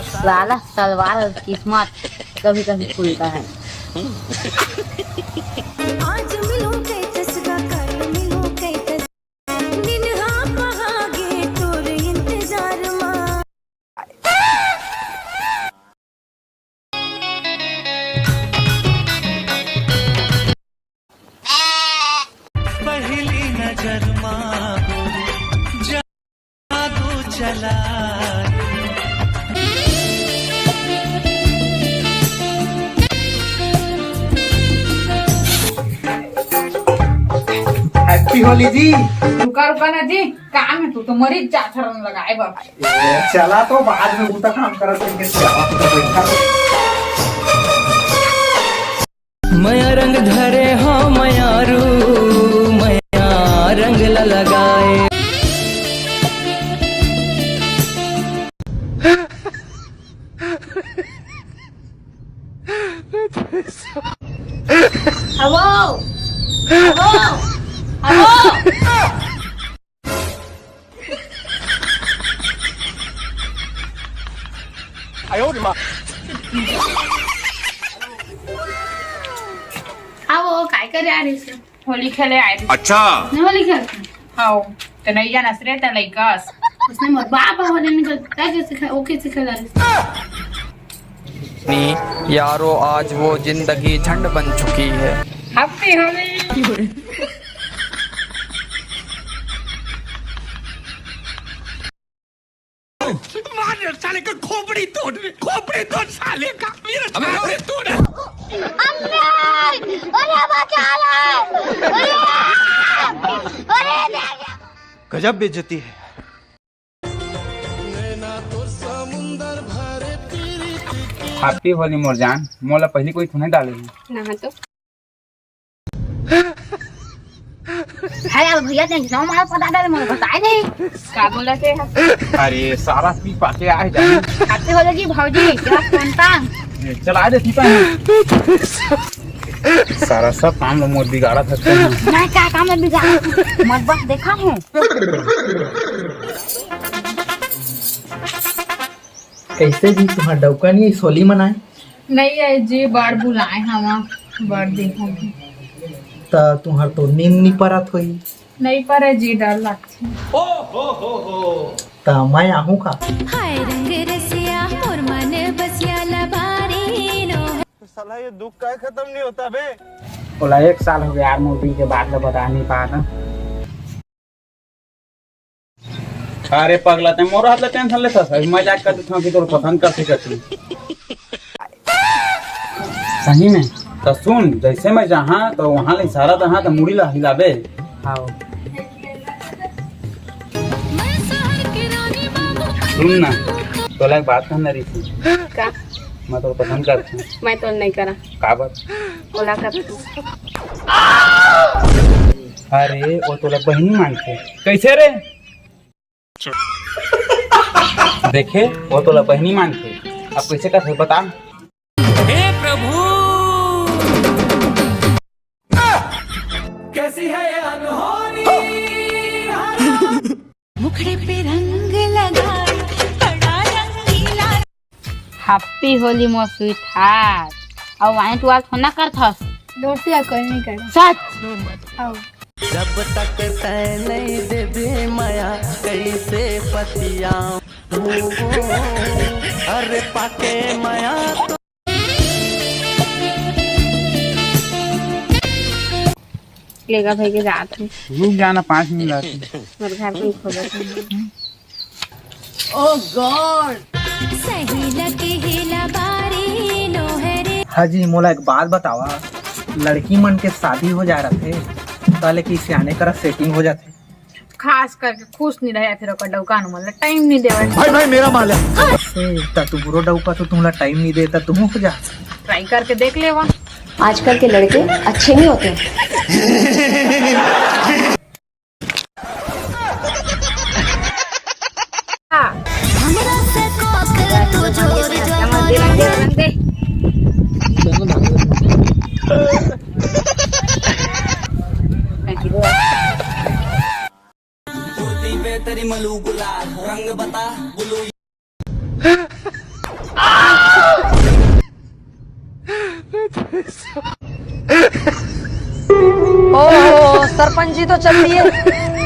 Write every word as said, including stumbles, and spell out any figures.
साला सलवार और किस्मत कभी कभी खुलता है। आज मिलूं कैसे सगा, कल मिलूं कैसे, दिन हा पहागे तोर इंतजार मा। पहली नजर मा गोरी जादू चला। Happy होली जी। रुका रुका ना जी, काम है, तू तो मरी जा, थरन लगाए बाबा। ए, चला तो बाद में उनका काम करत करके चला, तू तो बैठा। मया रंग धरे हो मयारू, मया रंग ला लगाए। हवो, हवो, हवो। हाँ, वो काय करे आ रही है? होली खेले आए रही। अच्छा। नहीं, होली खेलते हैं। हाँ, तो नहीं जाना सरे, तो लइकास। उसने मोर बाप होली निकल, क्या कैसे खा, वो कैसे खेला रही? नहीं यारो, आज वो जिंदगी झंड बन चुकी है। Happy होली। मार साले का खोपड़ी तोड़, खोपड़ी तोड़ साले का, मेरा अबे खोपड़ी तोड़। अरे बचा ले। अरे, अरे, गजब बेइज्जती है। Happy होली मोर जान, मोला पहली कोई थोड़े डाले हे। ना तो। अरे अब भैया, तें गाँव माल पता डाले, मोला बताए नहीं। का बोला थे? अरे सारा पी पाके आए जाने। Happy होली जी भौजी, क्या कौन ता? ए, चला दे पीपा। सारा सब काम लो मोर बिगाड़ा था। नहीं, क्या काम है बिगाड़ा? मत बस देखा हूँ। कैसे जी, तुम्हार डौका नहीं सोली मनाए? नहीं है जी, बड़ बुलाए हवा, बड़ दिन हो गए। त तुम्हार तो नींद नहीं परत होई। नहीं परे जी, डर लगथे। त मैं आहूँ का? हाय रंग रसिया, मोर मन बसिया लबारी नो। साला, ये दुख का खत्म नहीं होता बे। बोला, एक साल हो गया यार, मोर दिल के बात ला बता नहीं पाया था। अरे पगला, तें मोर हाथ ला tension लेथस? अभी मजाक कर देथंव कि तोर पसंद कर सकत हूँ। सही में? त सुन, जैसे मैं जहाँ तो वहाँ ले इशारा दहा त मुड़ी ला हिलाबे। हाँ। सुन ना, तोला एक बात कहना रही थी। का? मैं तोर पसंद करथंव। मैं तोर नहीं करा। काबर? ओला कर। अरे, वो तोला बहिनी मानथे। कैसे रे? देखे, वो तोला बहिनी मानथे। अब कैसे करथे बता? हे प्रभु! कैसी है ये अनहोनी? मुखड़े पे रंग लगाए, बड़ा रंगीला। Happy होली मोर sweetheart। अउ वाइन टुआल थोड़ा ना करथस। दोस्ती का कोई नहीं करे। सच? आओ। जब तक तै नहीं देबे मया, कैसे पतिया? अरे पाके मया तो लेगा भाई के जात हूँ। रुक जाना, पाँच मिनट आते। मेरे घर को ही खोलो। Oh God! सही लगे हिला बारी नोहरे। हाँ जी, मोला एक बात बतावा, लड़की मन के शादी हो जा रथे, त लेके सियाने करा setting हो जाथे। खास करके खुश नहीं रहे, फिर ओकर डौकान मन ला time नहीं देवे। भाई, भाई, मेरा माल है। से, त तू बुरो डौका तो तुमला time नहीं दे, त तुम हो जा। Try करके देख लेवा। आजकल के लड़के अच्छे नहीं होते। हाँ। हमरा से कोक तू जोर जोर। तेरी मलू गुलाल रंग बता। ओहो, सरपंची तो चल दिए।